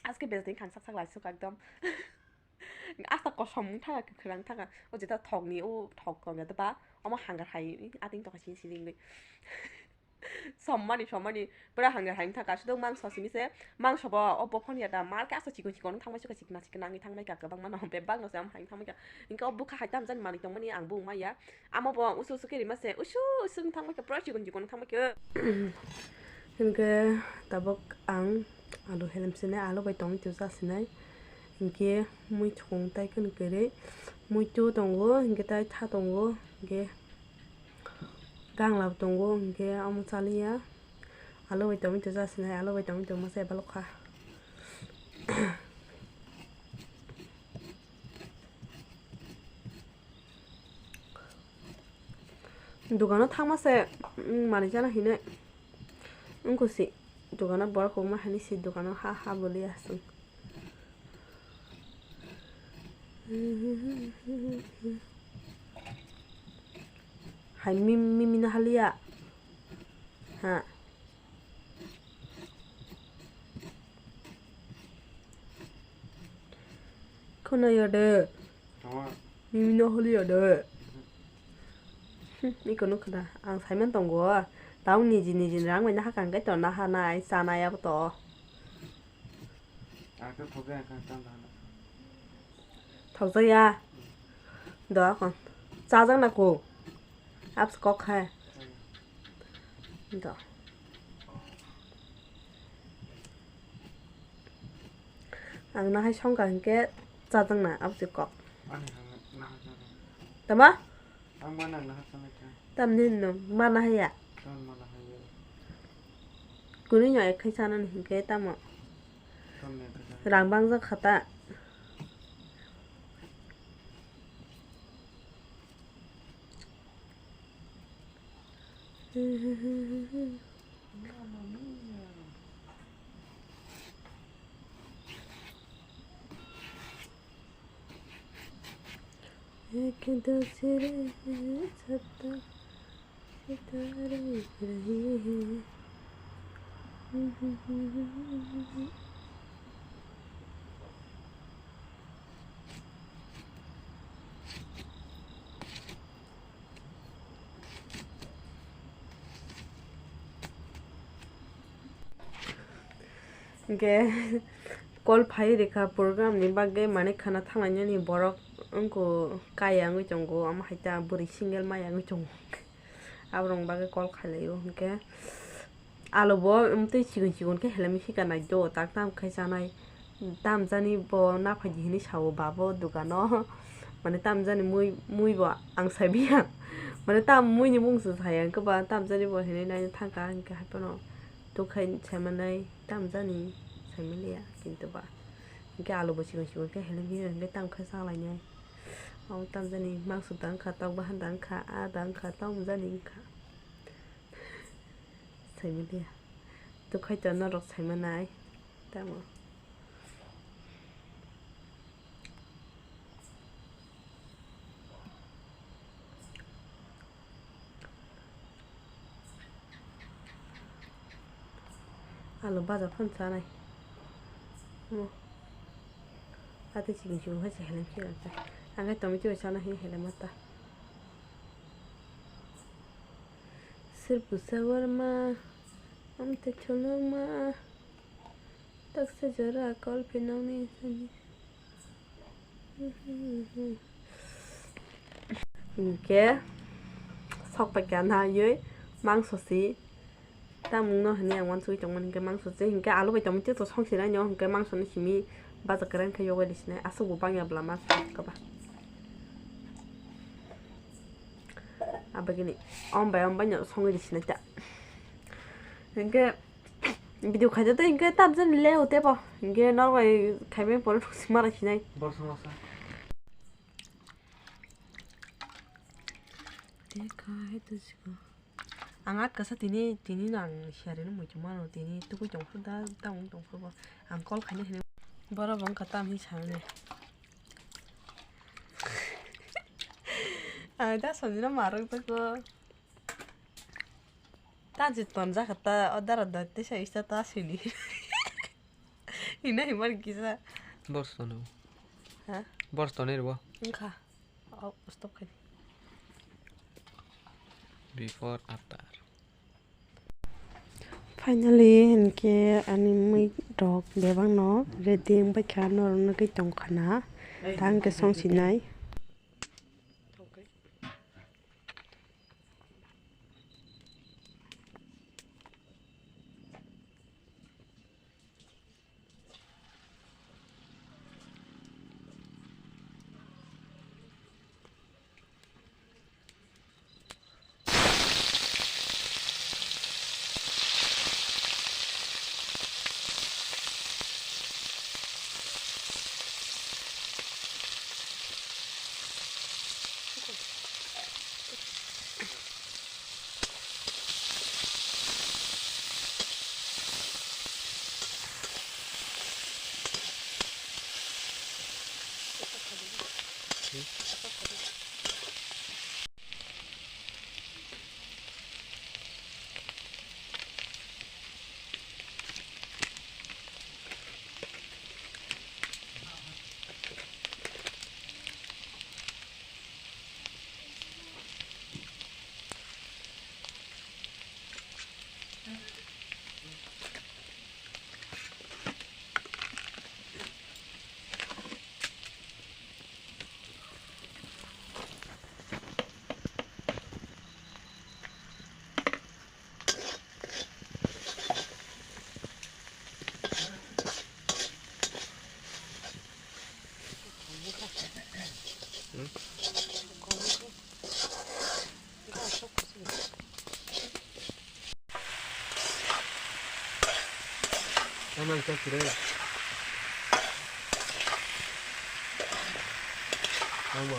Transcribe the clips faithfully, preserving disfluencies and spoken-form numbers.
Aske bes din khangsak sak lai suk ekdom. Asta kosom wng thaka, kwkhwrang thaka. O jeta thokni, o thok tong ya ba. Omo hangar hai, ating tokha sini sini wngwi. Sommani, sommani. Pura hangar hai wng thaka. Sudok mangso simi se. Mangso bo, o bophon ya da. Mar ke asta chikon chikon wng thangbai suka chikna chikna wngwi thangbai ka. Kwbang mano bebak no se am hai wng thangbai ka. Hingke o bwkha hai tamjani manwi tongmani ang bo wngma ya. Amo bo usu usu khe rima se. Usu usu wng thangbai ka. Pura chikon chikon wng thangbai ka. Hingke tabok ang alu helem sinai, alu bai tomato cha sinai. Hingke mui chukung tai khe kwrwi, mui tu tongo, hingke tai tha tongo, hingke gangla bo tongo, hingke omo chaliya. Alu bai tomato cha sinai, alu bai tomato masa ebalokha. Dukano thangma se, mm, manwi chana hinwi. Wngkha si dukano borok kwbangma hinwi si dukano ha ha bwlwi aswk. Hai mim-, mimino haliya. Ha. Khwnayo de. Tama. Mimino holiyo de. Iko nukha da. Ang saiman tongo. Tamo niji niji rang bai nahakha hwnkhe to nahanai, chanai abo to. Ang khe thokjak ya kha, tamo hana. Thokjak ya? Do kon. Chajak na ko? Abs kok hai. Do. Ang nahai songkha hinkhe chajakna absi kok. Ani hang nahai chajakna. Tama? Ang ma nang nahai chajakna. Tamni no ma nahai ya? Tamo ma nahai ya. Kuni no ek khai chanani hinkhe tamo? Tamo ek khai chanani. Rang bangjak kha ta. एक दूसरे छत्ता सितारे रही है। Hingke call phai rikha program ni bagwi, mane khana thanglainani borok wngkha kaya wngwi tongo, omo hai ta bwrwi single maya wngwi tongo. Aborokni bagwi call khailai o, hingke alo bo tei chikon chikon khe helai misi ka nai do, tak tam khai chanai. Tamjani bo naphai di hinwi sao ba bo dukano. Mane tamjani mui, mui bo ang saibiya. Mane tam mui ni mung se saya, hwnkhe ba tamjani bo hinwi naina thangkha, hwnkhe haiphano tukhai saimanai tamjani saimaliya, kintu ba hwnkhe alo bo chikon chikon khe helai misi hwnkhe tam khai chalainai. Abo tamjani mangso da wngkha, tok bahan da wngkha, a da wngkha, tamjani wngkha. Saimaliya. Tukhai to norok saimanai. Tamo. Alu baja phano chanai. Mo. Ate chikon chikon hai se helem se rang ta. Ang khe tomato chana hai helem ta. Sir pusa warma. Am te chuluk ma. Taksa jora call phi nokni sani. Hingke sok pai kha naiwi mangso si tamung no hinwi ang uansugwi tongmani, hingke mangso se hingke alu bai tongmani tei to song sinai no hingke mangso no simi baja kwrang khe yogwi sinai aswk bo bangya bwla ma sak khe ba. Abagini om bai om bai no songwi sinai ta hingke. Video khaida tei hingke tamjani le o tebo. Hingke norok bai khaibai pore thuk sima rok hinai. Bor sama sa. Te khai to siko. Ang at kasa tini, tini no ang share no muitu mano tini tukui tong phu da, tamung tong phu bo. Ang call khaina hinwi. Boro bo wngkha tam hi sa ne. Ang da soni no marok tako. Ta je ton ja kha ta, o dara da te sa ista ta sini. Hina himar kisa. Bors tono. Ha? Bors tono rwo. Wngkha. Oh, stop khai. Before, after. Finally, hinkhe ani mui rok bebak no ready wngbai kha, norok nugwi tong kha na. Tang khe song sinai. Ano isa kire. Ano.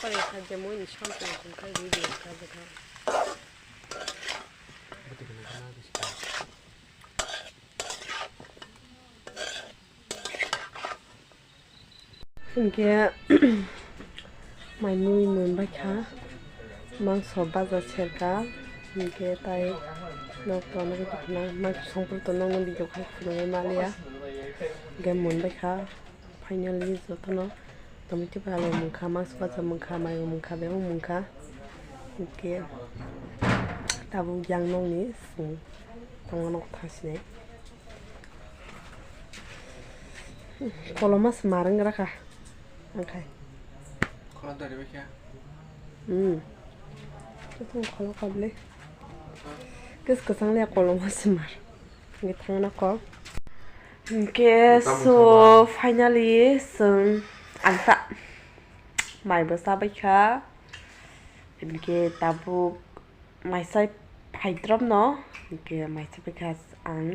Pare kha je moi ni samsung sung khai video kha je kha. Hinkhe mai mui mwnbai kha, mangso baja serka, hinkhe tai nok tonwi tongkha, mangso songphuru tonwi video khai phunugwi maliya, hinkhe mwnbai kha. Finally jotono tomato bai alu mungkha, mangso baja mungkha, maibo mungkha, bebak mungkha. Hinkhe tabuk yang nokni chwng tongo nok thasinai. Koloma se mar wng rakha angkhai. Kholo dori bai kha. Hmm. Jotono kholo kobli. Kis kwchang le koloma se mar. Hinkhe thangna kok. Hinkhe so finally chwng ang ta maibo chabai kha. Hinkhe tabuk maisa phaidrop no. Hinkhe maisa bai kha ang.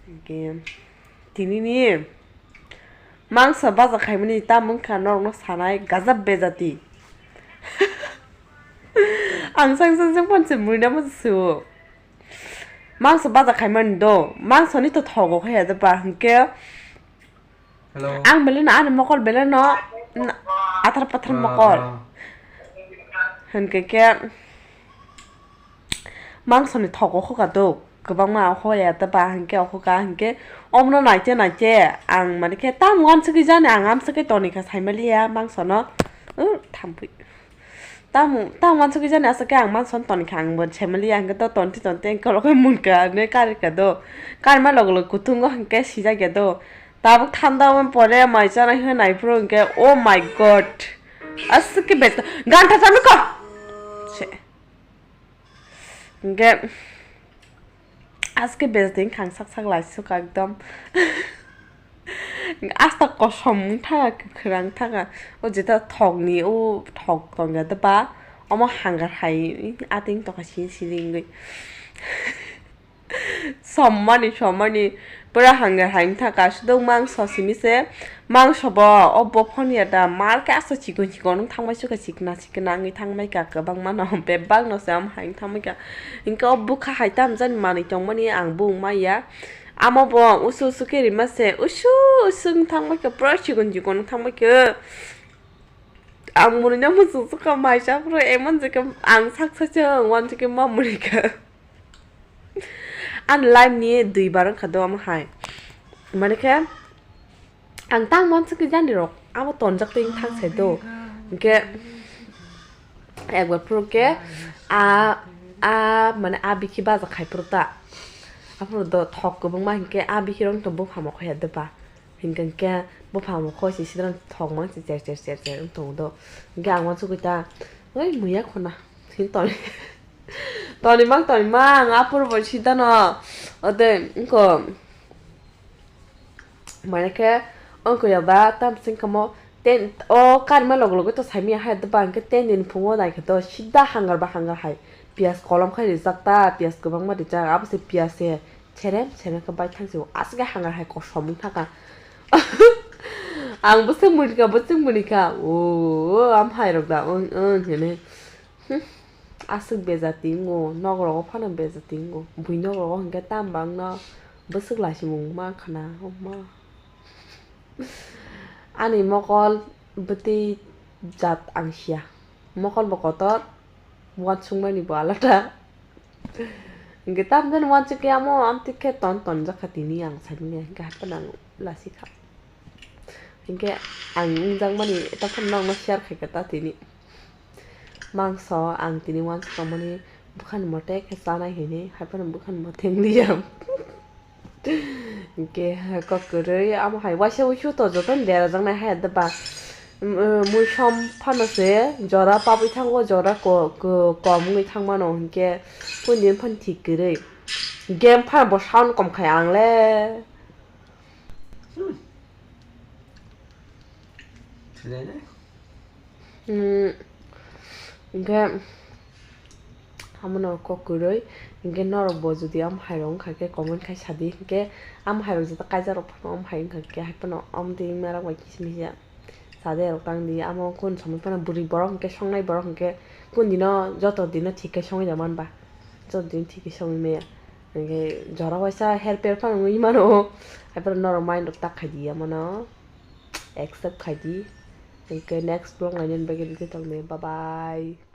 Hinkhe tinini mangsa baja khaimani ta mungkha norokno sanai gajab bejati. Ang sang sang sang panse muina mo su. Mangso baja khaimani do, mangsoni to thogo khaya da ba, hinkhe hello. Ang belai no ani mokol belai no na-, athar pathar ah, mokol. Ah. Hinkhe khe mangsoni thogo khuka do, kwbangma hoya da ba, hinkhe okhuka, hinkhe omno naite naite ang mani khe tamo amswkwi jani, ang amswkwi tonikha saimaliya mangsono, uh, thampui. Tamo, tamo uansukwi jani aswk khe ang manson tonikha, ang bo semali ang khe to tonti tonti ang kolokhe munkha, ne karikha do. Karima logolog kuthungo hinkhe sijakya do. Tabuk thanda wng pore mai chana hwnwi naiphuru hinkhe, oh my God. Aswk khe besta. Ganta tami ko. Se. Hinkhe. Aske besding khang sak sak lai suk ekdom. Asta kosom wng thaka, kwkhwrang thaka. O jeta thokni, o thok tongya de ba. Omo hangar hai, ating tokha sini sini wngwi. Sommani, sommani. Pura hangar hai wng thaka. Sudok mangso simi se. Mangso bo, o bo phone ya da. Mar khe asta chikon chikon wng thangbai sukha, chikna chikna wngwi thangbai kha. Kwbangma no, bebak no se omo hai wng thangbai kha. Hinkhe o bwkha hai tamjani manwi tongmani ang bo wngmaya. Amo bo usu usu khe rima se, usu usu wng thangbai khe, pura chikon chikon wng thangbai khe. Ang mwnwi no muchung chukha maisa phuru emon je khe ang sak sak se ang uansukhe ma mwnwi kha. Ani life ni dui bar wngkha do omo hai. Mane khe ang tang uansukhe jani rok abo tonjak twi thang sai do. Hinkhe ekbar phuru khe a, a mane a bikhi baja khai phuru ta. Aphuru do thok kwbangma hinkhe a bikhi rok to buphang mokhe ya de ba. Hinkhe hinkhe buphang mokhe si sidrong thok mang si cher cher cher cher wng tongo do. Hinkhe ang uansukhe ta, "Oi muya khuna," hin toni. Toni mang toni mang aphuru bo sidano. Ode wngkho. Mane khe wngkho ya ba tam sing kamo ten o karima log logo to saimaya hai do ba hinkhe ten din phungo naikhe to sida hangar ba hangar hai. Piyas kolom khai rijak ta, piyas kwbangma rijak, abo se piyas se serem serem khe bai thang se o aswk khe hangar hai kosom wng thaka. Ang bwswk mwnwi kha, bwswk mwnwi kha, o am hai rok da wng wng hinwi. Hmm, aswk bejati wngo, nok rogo phano bejati wngo, bui nok rogo hinkhe tamo bangno bwswk laisimung ma khana, o ma. Ani mokol bwtwi jat ang siya. Mokol bo kotor, uansukmani bo alada. Hinkhe tamjani uansuk khe amo amtwi khe ton tonjak kha tini ang saimanya, hinkhe haphano ang lasi kha. Hinkhe ang wngjakmani tongphano nokno share khaikha ta tini. Mangso ang tini uansuk tongmani bwkhani mote khe chanai hinwi, haphano bwkhani mote wngliya. Hinkhe kok kwrwi amo hai waisa uisu to jotono derajaknai hai da ba. Muisom phano se jora pabwi thango, jora ko-, ko-, kom wngwi thangmano, hinkhe kundin phano thik kwrwi. Game phano bo sound kom khai ang le. Hmm. Thilene? Hmm. Hinkhe. Hamono kok kwrwi, hinkhe norok bo jodi am hairok wngkha khe comment khai sadi, hinkhe am hairok joto kaijak rok phano am hai wngkha khe, hai phano am twi wngma rok bai kisa misa sadai rok tang di, amo kun somoi phano bwrwi borok hinkhe songnai borok hinkhe kun dino joto dino thik khe songwi da manba, joto dino thik khe songwi maya, hinkhe jora waisa herper phano wngwi mano, hai phano norok mind rok tak khai di, amono accept khai di, hinkhe next vlog nainani bagwi ready tong di, bye bye.